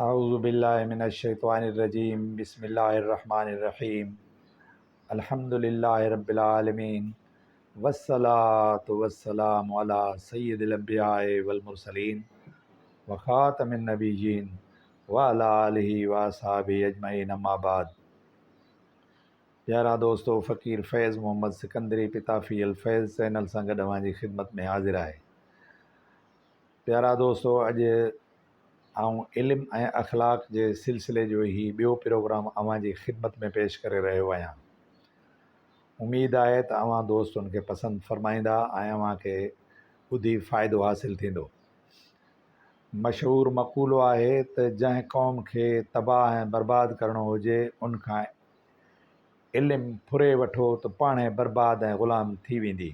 اعوذ بالله من الشيطان الرجيم بسم الله الرحمن الرحيم الحمد لله رب العالمين والصلاة والسلام على سيد الانبياء والمرسلين وخاتم النبيين وعلى آله واصحابه اجمعين اما بعد پيارا دوستو فقير فيض محمد سڪندري پتافي الفيض چينل سان گڏ اوهان جي خدمت ۾ حاضر آهي. پيارا دوستو اڄ آئون علم ۽ اخلاق جي سلسلي جو هي ٻيو پروگرام اوهان جي خدمت ۾ پيش ڪري رهيو آهيان. اميد آهي ته اوهان دوست ان کي پسند فرمائيندا ۽ اوهان کي ٻڌي فائدو حاصل ٿيندو. مشهور مقولو آهي ته جنهن قوم کي تباهه ۽ برباد ڪرڻو هجي ان کان علم ڦري وٺو ته پاڻهي برباد ۽ غلام ٿي ويندي.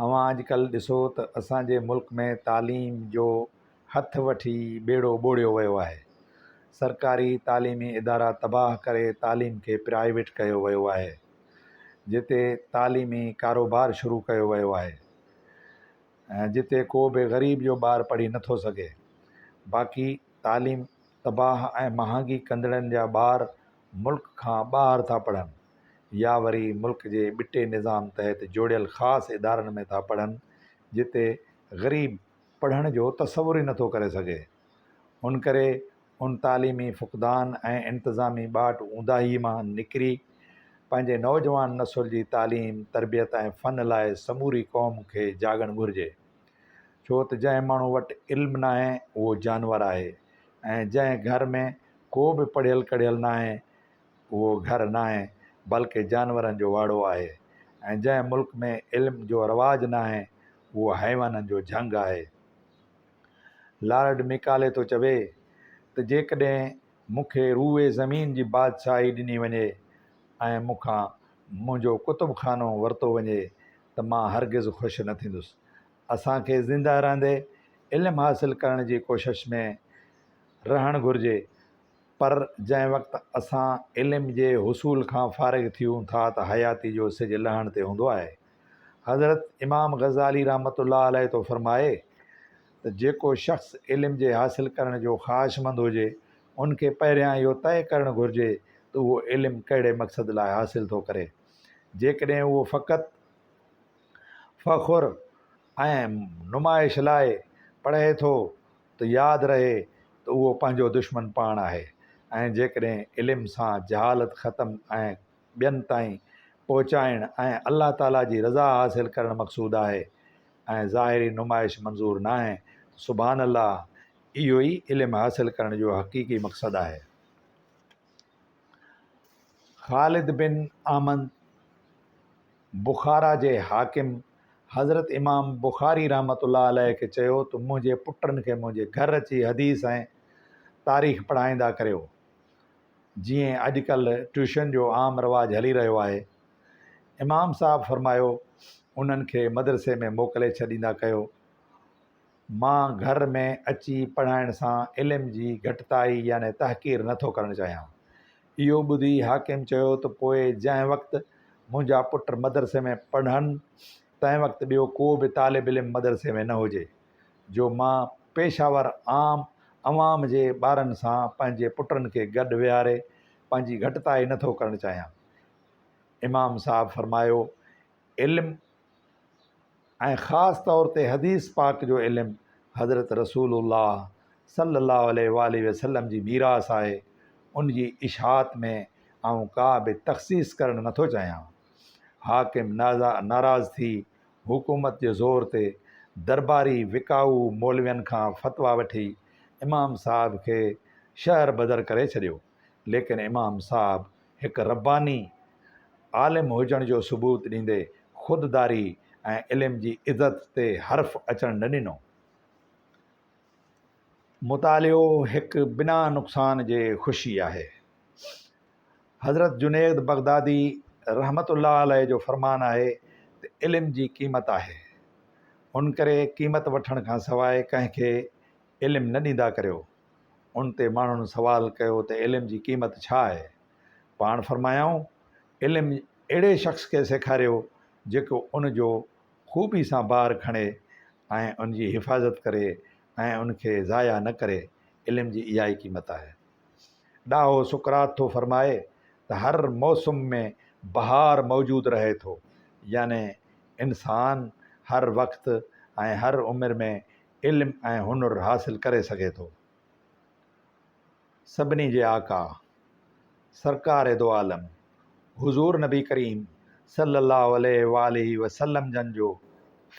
اوهان اڄڪلهه ڏسو ته اسان جي ملڪ ۾ تعليم جو هٿ وٺي ٻيڙو ٻوڙيو ويو آهي. سرڪاري تعليمي ادارا تباهه ڪري تعليم کي پرائيويٽ ڪيو ويو آهي. جتي تعليمي ڪاروبار شروع ڪيو ويو آهي. جتي ڪو به غريب جو ٻار پڙهي نٿو سگهي. باقي تعليم تباهه ۽ مهانگي ڪندڙن جا ٻار ملڪ کان ٻاهر ٿا پڙهن. يا وري ملڪ جي ٻٽي نظام تحت جوڙيل خاص ادارن ۾ ٿا پڙهن جتي غريب پڙهڻ جو تصور ئي نٿو ڪري سگهي. ان ڪري ان تعليمي فقدان ۽ انتظامي ٻاٽ اونداهي مان نڪري پنهنجي نوجوان نسل جي تعليم، تربيت ۽ فن لاء سموري قوم کي جاڳڻ گهرجي. ڇو ته جنهن ماڻهو وٽ علم ناهي اهو جانور آهي ۽ جنهن گهر ۾ ڪو به پڙهيل ڪڙهيل ناهي اهو گهر ناهي بلڪه جانورن جو واڙو آهي ۽ جنهن ملڪ ۾ علم جو رواج ناهي اهو حيوانن جو جهنگ آهي. لارڊ ميڪالي ٿو چوي ته جيڪڏهن مون کي روئي زمين جي بادشاهي ڏني وڃي ۽ مون کان منهنجو ڪتب خانو ورتو وڃي ته مان هرگز خوش نه ٿيندس. اسان کي زنده رهندي علم حاصل ڪرڻ جي ڪوشش ۾ رهڻ گهرجي پر جنهن وقت اسان علم جي حصول کان فارغ ٿيون ٿا ته حياتي جو سج لهڻ تي هوندو آهي. حضرت امام غزالي رحمة الله عليه ٿو فرمائي ته جيڪو شخص علم جي حاصل ڪرڻ جو خواهشمند هجي ان کي پهريان اهو طئي ڪرڻ گهرجي ته اهو علم ڪهڙي مقصد لاء حاصل ٿو ڪري. جيڪڏهن اهو فقط فخر ۽ نمائش لاء پڙهي ٿو ته ياد رهي ته اهو پنهنجو دشمن پاڻ آهي ۽ جيڪڏهن علم سان جهالت ختم ۽ ٻين تائين پهچائڻ ۽ الله تعاليٰ جي رضا حاصل ڪرڻ مقصود آهي ۽ ظاهري نمائش منظور ناهي ته سبحان الله اهو ئي علم حاصل ڪرڻ جو حقيقي مقصد آهي. خالد بن احمد بخارا جي حاڪم حضرت امام بخاري رحمة الله عليه کي چيو ته منهنجي پٽن کي منهنجي گهر اچي حديث ۽ تاريخ پڙهائيندا ڪريو، جيئن اڄ ڪلهه ٽيوشن جو عام رواج هلي رهيو آهي. امام صاحب فرمايو، انهن کي مدرسي ۾ موڪلي ڇڏيندا ڪيو. مان گهر ۾ اچي پڙهائڻ سان علم جي گهٽتائي يعني تحقير نه ٿو ڪرڻ چاهيان. اهو ٻڌي حاڪم چيو ته پوء جنهن وقت منهنجا پٽ مدرسي ۾ پڙهن تنهن وقت ٻيو ڪو به طالب علم مدرسي ۾ نه هجي جو مان پيشه ور عام عوام جي ٻارن سان پنهنجي پٽن کي گڏ ويهاري پنهنجي گهٽتائي نه ٿو ڪرڻ چاهيان. امام صاحب فرمايو علم ۽ خاص طور تي حديث پاڪ جو علم حضرت رسول الله صلي الله عليه واٰله وسلم جي ميراث آهي، ان جي اشاعت ۾ آئون ڪا به تخصيص ڪرڻ نٿو چاهيان. حاڪم ناراض ٿي حڪومت جي زور تي درباري وڪائو مولوين کان فتويٰ وٺي امام صاحب کي شهر بدر ڪري ڇڏيو، ليڪن امام صاحب هڪ رباني عالم هجڻ جو ثبوت ڏيندي خود داري ۽ علم جي عزت تي حرف اچڻ نه ڏنو. مطالعو هڪ بنا نقصان جي خوشي آهي. حضرت جنيد بغدادي رحمة الله عليه جو فرمان آهي ته علم جي قيمت آهي، ان ڪري قيمت وٺڻ کان سواء ڪنهن کي علم نه ڏيندا ڪريو. ان تي ماڻهن سوال ڪيو ته علم جي قيمت ڇا آهي؟ پاڻ فرمايائون، علم اهڙي شخص کي سيکاريو جيڪو ان جو خوبي سان بار کڻي ۽ ان جي حفاظت ڪري ۽ ان کي ضايع نه ڪري. علم جي اها ئي قيمت آهي. ڏاهو سقراط ٿو فرمائي ته هر موسم ۾ بهار موجود رهي ٿو يعني انسان هر وقت ۽ هر عمر ۾ علم ۽ هنر حاصل ڪري سگهي ٿو. سڀني جي آقا سرڪار دو عالم حضور نبي ڪريم صلي الله عليه واٰله وسلم جن جو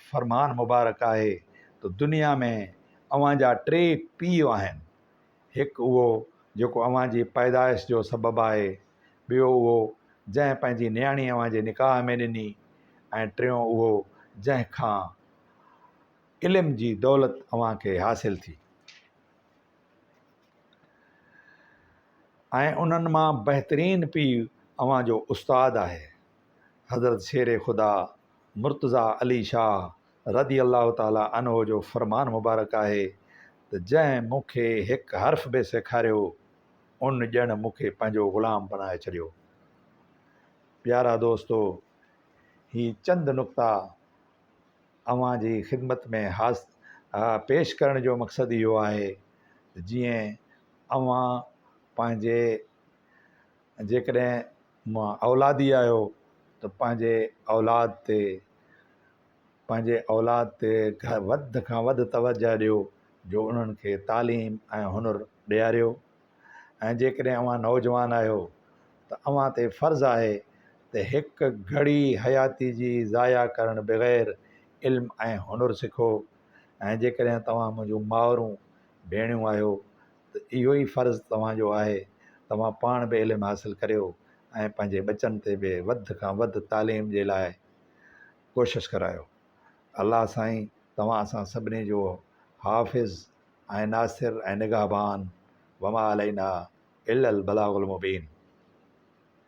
فرمان مبارڪ آهي ته دنيا ۾ اوهان جا ٽي پيء آهن، هڪ اهو جيڪو اوهان جي پيدائش جو سبب آهي، ٻيو اهو جنهن پنهنجي نياڻي اوهان جي نڪاح ۾ ڏني ۽ ٽيون اهو جنهن کان علم جي دولت اوهان کي حاصل ٿي. ۽ انهن مان بهترين پيء اوهان جو استاد آهي. حضرت شير خدا مرتضيٰ علي شاهه رضي الله تعالٰي عنه جو فرمان مبارڪ آهي ته جنهن مون کي هڪ حرف به سيکاريو ان ڄڻ مون کي پنهنجو غلام بڻائي ڇڏيو. پيارا دوستو! هي چند نقطا اوهان جي خدمت ۾ پيش ڪرڻ جو مقصد اهو آهي ته جيئن اوهان پنهنجي جيڪڏهن اولادي آهيو ته پنهنجي اولاد تي پنهنجي اولاد تي وڌ کان وڌ توجه ڏيو جو انهن کي تعليم ۽ هنر ڏياريو ۽ جيڪڏهن اوهان نوجوان آهيو ته اوهان تي فرض آهي ته هڪ گهڙي حياتي جي ضايع ڪرڻ بغير علم ۽ هنر سکو ۽ جيڪڏهن توهان منهنجون مائرون ڀيڻيون آهيو ته اهو ئي فرض توهان جو آهي توهان پاڻ به علم حاصل ڪريو ۽ پنهنجي ٻچن تي به وڌ کان وڌ تعليم جي لاء ڪوشش ڪرايو. الله سائين توهان اسان سڀني جو حافظ ۽ ناصر ۽ نگهبان وما علينا الا البلاغ المبين.